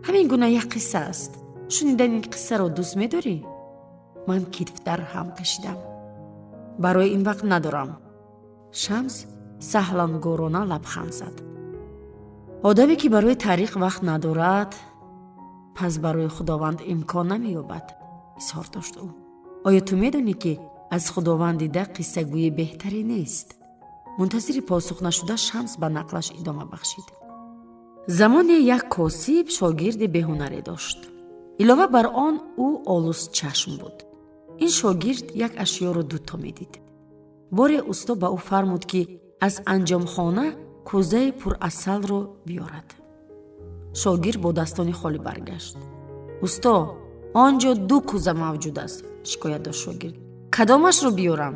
Ҳамин гуна як қисса аст. Шунидани ин қиссаро дӯст медорӣ? Ман китф дар ҳам кашидам. Барои ин вақт надорам. Шамс саҳлангорона лабханд зад. Одаме, ки барои таърих вақт надорад, пас барои Худованд имкон намеёбад, изҳор дошт ӯ. Оё ту медонӣ, ки аз Худованд дида қиссагӯи беҳтаре нест? Мунтазири посух нашуда, Шамс ба нақлаш идома бахшид. Замоне як косиб шогирди беҳунаре дошт. Илова бар он, ӯ олусчашм буд. Ин шогирд як ашёро дуто медид. Боре усто ба ӯ фармуд, ки аз анҷомхона кӯзаи пурасалро биёрад. Шогирд бо дастони холӣ баргашт. Усто, он ҷо ду кӯза мавҷуд аст, шикоят дошт шогирд. Кадомашро биёрам?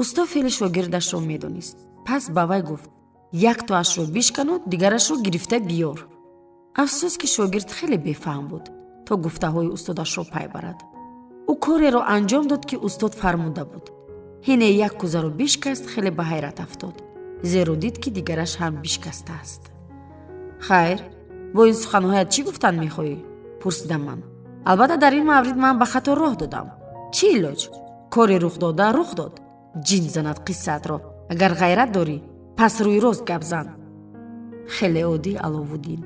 Усто феъли шогирдашро медонист. Пас ба вай гуфт: яктоашро бишкану дигарашро гирифта биёр. Афсӯс, ки шогирд хеле бефаҳм буд, то гуфтаҳои устодашро пай барад. Ӯ кореро анҷом дод, ки устод фармуда буд. Ҳине як кӯзаро бишкаст, хеле ба ҳайрат афтод, зеро дид, ки дигараш ҳам бишкастааст. Хайр, бо ин суханҳоят чӣ гуфтан мехоҳӣ? Пурсидам ман. Албатта, дар ин маврид ман ба хато роҳ додам. Чӣ илоҷ? Кори рух дода рух дод. Ҷин занад қиссаатро. Агар ғайрат дорӣ, пас рӯи рост гап зан. Хеле оддӣ, Аловуддин.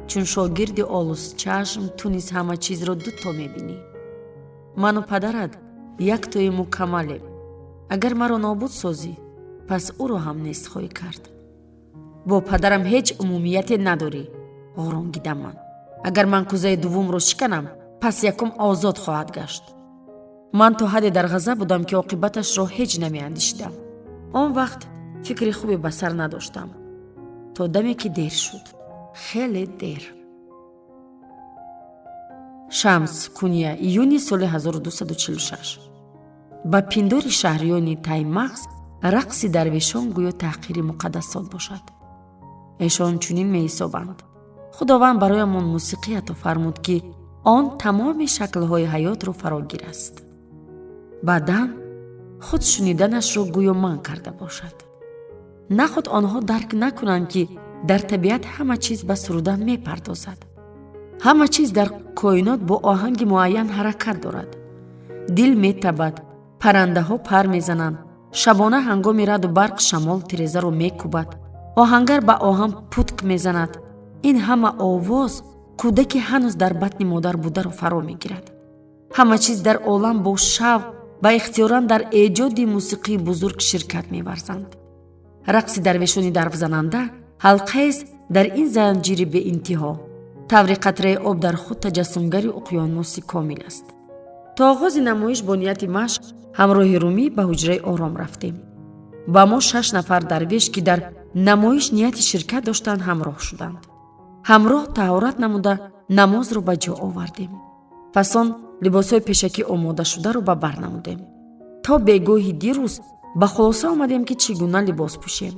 Чун шогирди олусчашм, ту низ ҳама чизро дуто мебинӣ. Ману падарат яктои мукаммалем. Агар маро нобуд созӣ, пас ӯро ҳам нест хоҳӣ кард. Бо падарам ҳеҷ умумияте надорӣ, ғуронгидам ман. Агар ман кӯзаи дуввумро шиканам, пас якум озод хоҳад гашт. Ман то ҳадде дар ғазаб будам, ки оқибаташро ҳеҷ намеандешидам. Он вақт фикри хубе ба сар надоштам, то даме ки дер шуд, хеле дер. Шамс, Куния, июни соли 1246. Ба пиндори шаҳриёни таймағз, рақси дарвешон гӯё таҳқири муқаддасот бошад. Эшон чунин меҳисобанд: Худованд бароямон мусиқӣ ато фармуд, ки он тамоми шаклҳои ҳаётро фарогир аст. Баъдан худ шуниданашро гӯё манъ карда бошад. Наход онҳо дарк накунанд, ки дар табиат ҳама чиз ба сурудан мепардозад. Ҳама чиз дар коинот бо оҳанги муайян ҳаракат дорад. Дил метабад, паррандаҳо пар мезананд, шабона ҳангоми раъду барқ шамол тирезаро мекӯбад, оҳангар ба оҳан путк мезанад. Ин ҳама овоз кӯдаки ҳанӯз дар батни модар бударо фаро мегирад. Ҳама чиз дар олам бо шавқ ва ихтиёран дар эҷоди мусиқии бузург ширкат меварзанд. Рақси дарвешони дарфзананда ҳалқаест дар ин занҷири беинтиҳо. Таври қатраи об дар худ таҷассумгари уқёнуси комил аст. То оғози намоиш бо нияти машқ ҳамроҳи Румӣ ба ҳуҷраи ором рафтем. Ба мо шаш нафар дарвеш, ки дар намоиш нияти ширкат доштанд, ҳамроҳ шуданд. Ҳамроҳ таҳорат намуда, намозро ба ҷо овардем. Пас он либосҳои пешакӣ омодашударо ба бар намудем. То бегоҳи дирӯз ба хулоса омадем, ки чӣ гуна либос пӯшем.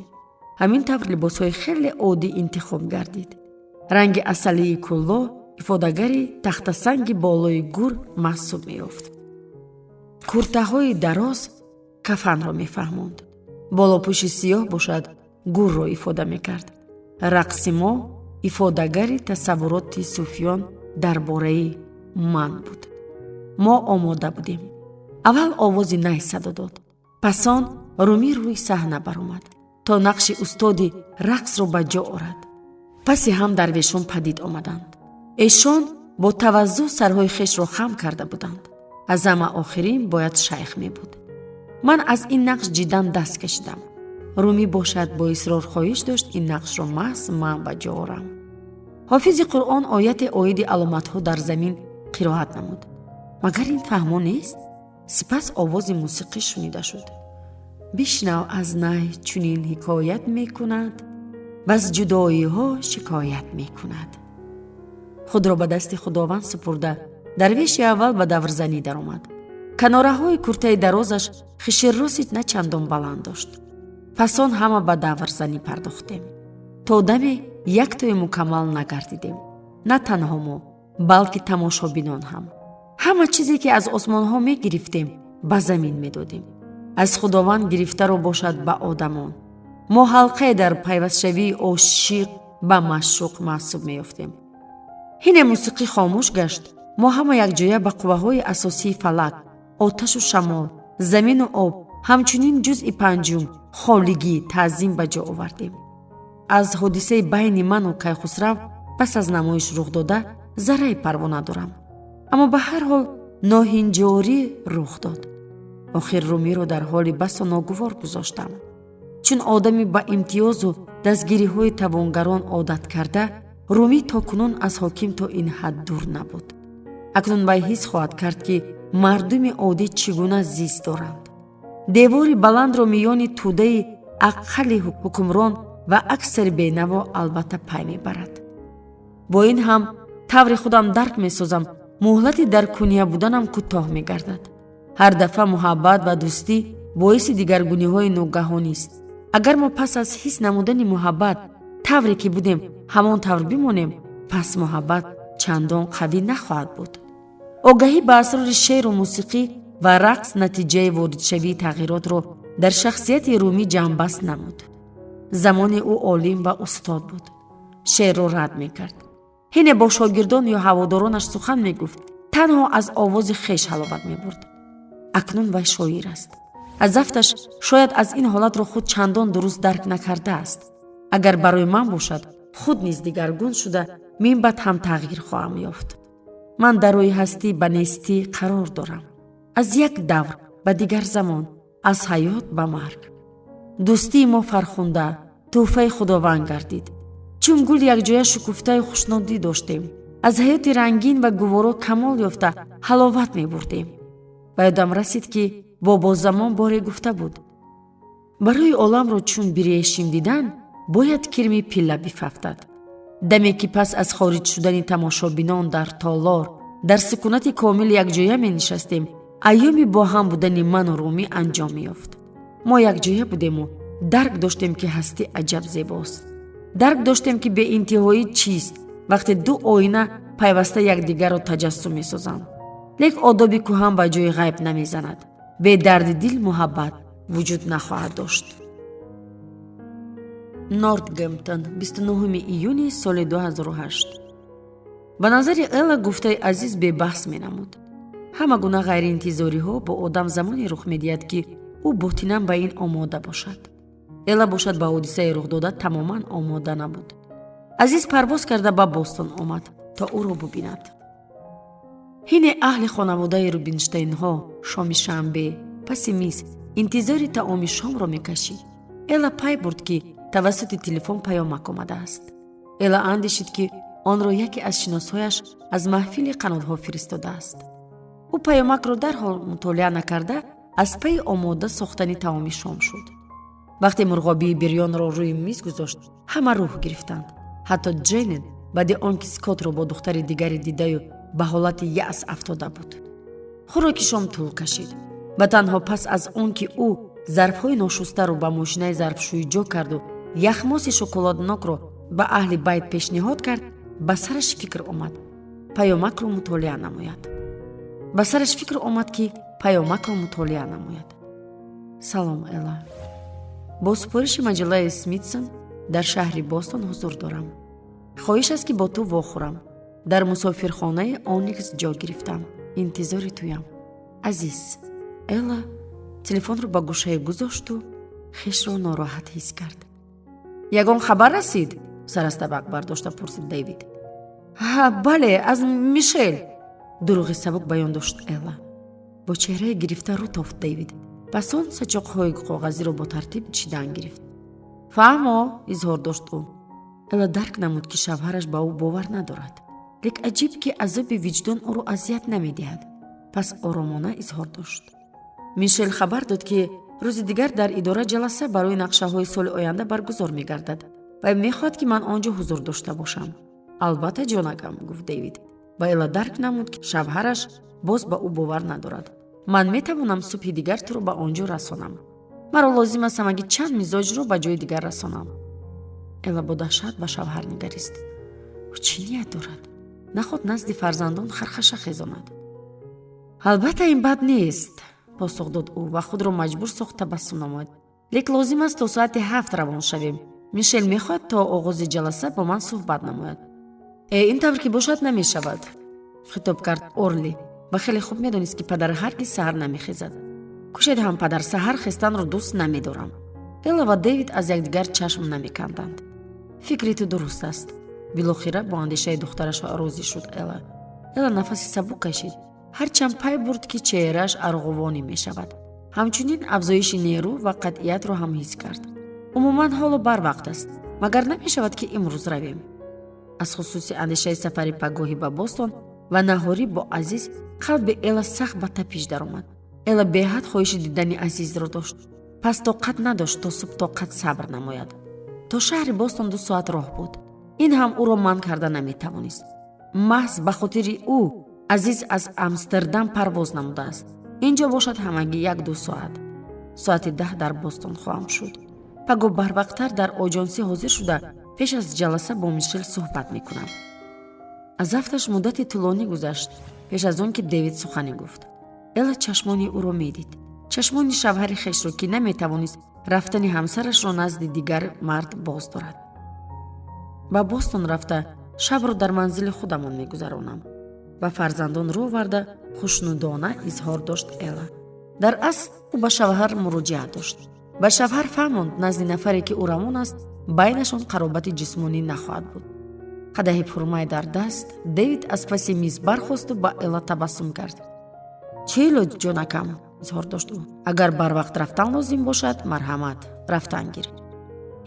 Ҳамин тавр либосҳои хеле оддӣ интихоб гардид. Ранги асалии кулло ифодагари тахтасанги болои гур маҳсуб меёфт. Куртаҳои дароз кафанро мефаҳмонд, болопӯши сиёҳ бошад, гурро ифода мекард. Рақси мо ифодагари тасаввуроти суфиён дар бораи ман буд. Мо омода будем. Аввал овози най садо дод. Пас он Румӣ рӯи саҳна баромад, то нақши устоди рақсро ба ҷо орад. Паси ҳам дарвешон падид омаданд. Эшон бо таваззуъ сарҳои хешро хам карда буданд. Аз ҳама охирин бояд шайх мебуд. Ман аз ин нақш ҷиддан даст кашидам. Румӣ бошад, бо исрор хоҳиш дошт, ин нақшро маҳз ман ба ҷо орам. Ҳофизи Қуръон ояте оиди аломатҳо дар замин қироат намуд. Магар ин фаҳмо нест? Сипас овози мусиқӣ шунида шуд. Бишнав, аз най чунин ҳикоят мекунад, ваз ҷудоиҳо шикоят мекунад. Худро ба дасти Худованд супурда, дарвеши аввал ба даврзанӣ даромад. Канораҳои куртаи дарозаш хиширроси на чандон баланд дошт. Пас он ҳама ба даврзанӣ пардохтем, то даме яктои мукаммал нагардидем. На танҳо мо, балки тамошобинон ҳам. Ҳама чизе, ки аз осмонҳо мегирифтем, ба замин медодем, аз Худованд гирифтаро бошад, ба одамон. Мо ҳалқае дар пайвастшавии ошиқ ба маъшуқ маҳсуб меёфтем. Ҳине мусиқӣ хомӯш гашт, мо ҳама якҷоя ба қувваҳои асосии фалак, оташу шамол, замину об, ҳамчунин ҷузъи панҷум, холигӣ, таъзим ба ҷо овардем. Аз ҳодисаи байни ману Кайхусрав пас аз намоиш рух дода заррае парво надорам, аммо ба ҳар ҳол ноҳинҷорӣ рух дод. Охир Румиро дар ҳоли басо ногувор гузоштам. Чун одами ба имтиёзу дастгириҳои тавонгарон одат карда, Румӣ то кунун аз ҳоким то ин ҳад дур набуд. Акнун вай ҳис хоҳад кард, ки мардуми оддӣ чӣ гуна зист доранд. Девори баландро миёни тӯдаи аққали ҳукмрон ва аксари бенаво албатта пай мебарад. Бо ин ҳам таври худам дарк месозам, муҳлати дар куния буданам кӯтоҳ мегардад. Ҳар дафъа муҳаббат ва дӯстӣ боиси дигаргуниҳои ногаҳонист. Агар мо пас аз ҳис намудани муҳаббат тавре ки будем, ҳамон тавр бимонем, пас муҳаббат чандон қавӣ нахоҳад буд. Огаҳӣ ба асрори шеъру мусиқӣ ва рақс натиҷаи воридшавии тағйиротро дар шахсияти Румӣ ҷамъбаст намуд. Замоне ӯ олим ва устод буд, шеърро рад мекард. Ҳине бо шогирдон ё ҳаводоронаш сухан мегуфт, танҳо аз овози хеш ҳаловат мебурд. Акнун вай шоир аст. Аз зафташ шояд аз ин ҳолатро худ чандон дуруст дарк накардааст. Агар барои ман бошад, худ низ дигаргун шуда, минбаъд ҳам тағйир хоҳам ёфт. Ман дар рӯи ҳастӣ ба нестӣ қарор дорам, аз як давр ба дигар замон, аз ҳаёт ба марг. Дӯстии мо фархунда, тӯҳфаи Худованд гардид. Чун гул якҷоя шукуфтаю хушнудӣ доштем, аз ҳаёти рангин ва гуворо камол ёфта ҳаловат мебурдем. Ба ёдам расид, ки Бобозамон боре гуфта буд: «Барои оламро чун бирешим дидан, бояд кирми пилла бифафтад». Даме ки пас аз хориҷ шудани тамошобинон дар толор дар сукунати комил якҷоя менишастем, айёми бо ҳам будани ману Румӣ анҷом меёфт. Мо якҷоя будему дарк доштем, ки ҳастӣ аҷаб зебост. Дарк доштем, ки беинтиҳоӣ чист, вақте ду оина пайваста якдигарро таҷассум месозанд. Лек одоби кӯҳан ба ҷои ғайб намезанад. Бе дарди дил муҳаббат вуҷуд нахоҳад дошт. Нортгемптон, 29 июни соли 2008. Ба назари Элла, гуфтаи Азиз бебаҳс менамуд. Ҳама гуна ғайриинтизориҳо бо одам замоне рух медиҳад, ки ӯ ботинан ба ин омода бошад. Элла бошад, ба ҳодисаи рухдода тамоман омода набуд. Азиз парвоз карда ба Бостон омад, то ӯро бубинад. Ҳине аҳли хонаводаи Рубинштейнҳо шоми шанбе паси миз интизори таоми шомро мекашид, Элла пай бурд, ки тавассути телефон паёмак омадааст. Элла андешид, ки онро яке аз шиносҳояш аз маҳфили қанотҳо фиристодааст. Ӯ паёмакро дарҳол мутолиа накарда, аз пайи омода сохтани таоми шом шуд. Вақте мурғобии бирёнро рӯи миз гузошт, ҳама рӯҳ гирифтанд. Ҳатто Ҷенет, баъди он ки Скотро бо духтари дигаре дидаю ба ҳолати яъс афтода буд. Хӯроки шом тӯл кашид ва танҳо пас аз он ки ӯ зарфҳои ношустаро ба мошинаи зарфшӯӣ ҷо карду яхмоси шоколаднокро ба аҳли байт пешниҳод кард, ба сараш фикр омад, паёмакро мутолиа намояд. Ба сараш фикр омад, ки паёмакро мутолиа намояд. «Салом, Эла. Бо супориши маҷаллаи Смитсон дар шаҳри Бостон ҳузур дорам. Хоҳиш аст, ки бо ту вохӯрам. Дар мусофирхонаи Оникс ҷо гирифтам. Интизори туям. Азиз». Эла телефонро ба гӯшае гузошту хешро нороҳат ҳис кард. «Ягон хабар расид?» — сар аз табақ бардошта пурсид Дэвид. «Ҳа, бале, аз Мишел», — дурӯғи сабук баён дошт Эла. Бо чеҳраи гирифта рӯ тофт Дэвид. Пас он сачоқҳои коғазиро бо тартиб чидан гирифт. «Фаҳмо», — изҳор дошт ӯ. Эла дарк намуд, ки шавҳараш ба ӯ бовар надорад, лек аҷиб, ки азоби виҷдон ӯро азият намедиҳад. Пас оромона изҳор дошт: «Мишел хабар дод, ки рӯзи дигар дар идора ҷаласа барои нақшаҳои соли оянда баргузор мегардад ва мехоҳад, ки ман он ҷо ҳузур дошта бошам». «Албатта, ҷонакам», — гуфт Дэвид ва Эла дарк намуд, ки шавҳараш боз ба ӯ бовар надорад. «Ман метавонам субҳи дигар туро ба он ҷо расонам. Маро лозим аст ҳамагӣ чанд мизоҷро ба ҷои дигар расонам». Эла бо даҳшат ба шавҳар нигарист. Ӯ чӣ ният дорад? Наход назди фарзандон хархаша хезонад? «Албатта, ин бад нест», — посух дод ӯ ва худро маҷбур сохт табассум намояд. «Лек лозим аст то соати 7 равон шавем. Мишел мехоҳад то оғози ҷаласа бо ман суҳбат намояд». «Э, ин тавр ки бошад, намешавад», — хитоб кард Орли ва хеле хуб медонист, ки падар ҳаргиз саҳар намехезад. «Кушед ҳам, падар, саҳар хестанро дӯст намедорам». Эла ва Дэвид аз якдигар чашм намеканданд. «Фикри ту дуруст аст», — билохира бо андешаи духтараш розӣ шуд Эла. Эла нафаси сабук кашид, ҳарчанд пай бурд, ки чеҳрааш арғувонӣ мешавад. Ҳамчунин афзоиши нерӯ ва қатъиятро ҳам ҳис кард. «Умуман, ҳоло барвақт аст. Магар намешавад, ки имрӯз равем?» Аз хусуси андешаи сафари пагоҳӣ ба Бостон ва наҳорӣ бо Азиз қалби Эла сахт ба тапиш даромад. Эла беҳад хоҳиши дидани Азизро дошт, пас тоқат надошт то субҳ тоқат сабр намояд. То шаҳри Бостон 2 соат роҳ буд. Ин ҳам ӯро манъ карда наметавонист. Маҳз ба хотири ӯ Азиз аз Амстердам парвоз намудааст. Ин ҷо бошад ҳамагӣ 1-2 соат. «Соати 10 дар Бостон хоҳам шуд. Паго барвақттар дар оҷонсӣ ҳозир шуда, пеш аз ҷаласа бо Мишел суҳбат мекунам». Аз афташ муддати тӯлонӣ гузашт пеш аз он ки Дэвид сухане гуфт. Эла чашмони ӯро медид, чашмони шавҳари хешро, ки наметавонист рафтани ҳамсарашро назди дигар мард боз дорад. «Ба Бостон рафта, шабро дар манзили худамон мегузаронам», — ба фарзандон рӯ оварда, хушнудона изҳор дошт Эла. Дар асл ӯ ба шавҳар муроҷиат дошт. Ба шавҳар фаҳмонд, назди нафаре ки ӯ равон аст, байнашон қаробати ҷисмонӣ нахоҳад буд. Қадаҳи пурмай дар даст, Дэвид аз паси миз бархосту ба Эла табассум кард. «Чӣ илоҷ, ҷонакам?» — изҳор дошт ӯ. «Агар барвақт рафтан лозим бошад, марҳамат, рафтан гир».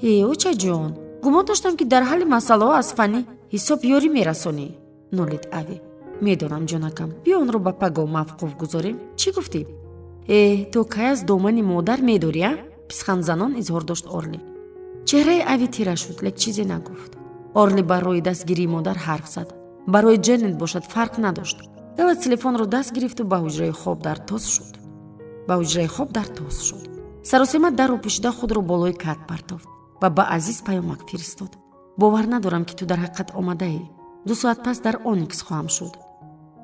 «Э, очаҷон, гумон доштам, ки дар ҳалли масъалаҳо аз фанни ҳисоб ёрӣ мерасонӣ», — нолид Ави. «Медонам, ҷонакам. Биё, онро ба пагоҳ мавқуф гузорем. Чӣ гуфтӣ?» «Э, то кай аз домани модар медорӣ, а?» — писхандзанон изҳор дошт Орли. Чеҳраи Ави тира шуд, лек чизе нагуфт. Орли барои дастгирии модар ҳарф зад. Барои Ҷеннет бошад, фарқ надошт. Эла телефонро даст гирифту ба ҳуҷраи хоб дар тос шуд. Саросема дарро пӯшида, худро болои кат партофт ва ба Азиз паёмак фиристод: «Бовар надорам, ки ту дар ҳақиқат омадаӣ. 2 соат пас дар Оникс хоҳам шуд».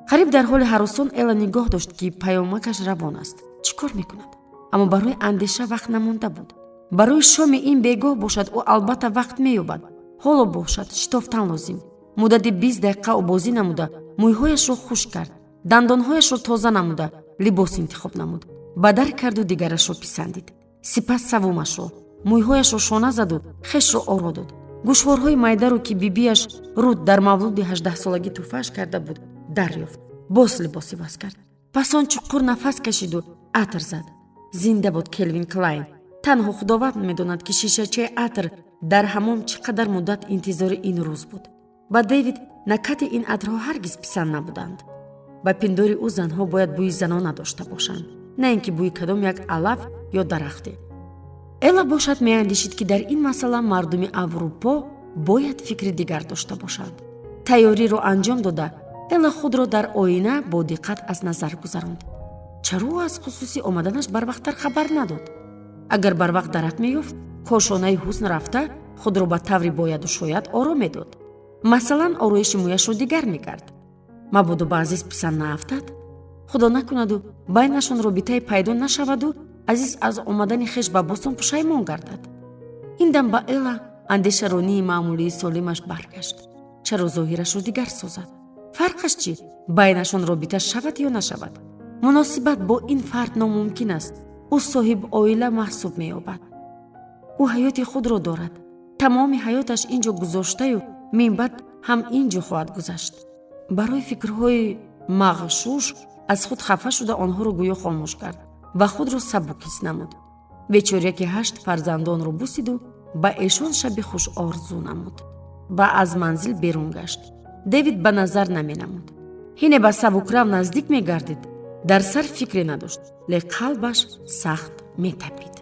Қариб дар ҳоли ҳаросон Эла нигоҳ дошт, ки паёмакаш равон аст. Чӣ кор мекунад? Аммо барои андеша вақт намонда буд. Барои шоми ин бегоҳ бошад, ӯ албатта вақт меёбад. Ҳоло бошад, шитофтан лозим. Муддати 20 дақиқа обозӣ намуда, мӯйҳояшро хушк кард, дандонҳояшро тоза намуда, либос интихоб намуд, ба дар карду дигарашро писандид, сипас саввумашро. Мӯйҳояшро шона заду хешро оро дод. Гӯшворҳои майдаро, ки бибиаш Рут дар мавлуди 18-солагӣ тӯҳфааш карда буд, дарёфт. Боз либос иваз кард. Пас он чуқур нафас кашиду атр зад. Зинда буд Келвин Клайн! Танҳо Худованд медонад, ки шишачаи атр дар ҳамом чӣ қадар муддат интизори ин рӯз буд. Ба Дэвид накати ин атрҳо ҳаргиз писанд набуданд. Ба пиндори ӯ, занҳо бояд бӯи занона дошта бошанд, на ин ки бӯи кадом як алаф ё дарахте. Эла бошад, меандешид, ки дар ин масъала мардуми Аврупо бояд фикри дигар дошта бошанд. Тайёриро анҷом дода, Эла худро дар оина бо диққат аз назар гузаронд. Чаро ӯ аз хусуси омаданаш барвақттар хабар надод? Агар барвақт дарак меёфт, кошонаи ҳусн рафта, худро ба таври бояду шояд оро медод. Масалан, ороиши мӯяшро дигар мекард. Мабодо ба Азиз писанд наафтад. Худо накунаду байнашон робитае пайдо нашаваду Азиз аз омадани хеш ба Бостон пушаймон гардад. Ин дам ба Эла андешаронии маъмулии солимаш баргашт. Чаро зоҳирашро дигар созад? Фарқаш чӣ, байнашон робита шавад ё нашавад? Муносибат бо ин фард номумкин аст. Ӯ соҳиб оила маҳсуб меёбад. Ӯ ҳаёти худро дорад. Тамоми ҳаёташ ин ҷо гузоштаю минбаъд ҳам ин ҷо хоҳад гузашт. Барои фикрҳои мағшуш аз худ хафа шуда, онҳоро гӯё хомӯш кард ва худро сабук ҳис намуд. Бечоряки ҳашт фарзандонро бусиду ба эшон шаби хуш орзу намуд ва аз манзил берун гашт. Дэвид ба назар наменамуд. Ҳине ба сабукрав наздик мегардид, дар сар фикре надошт, лек қалбаш сахт метапид.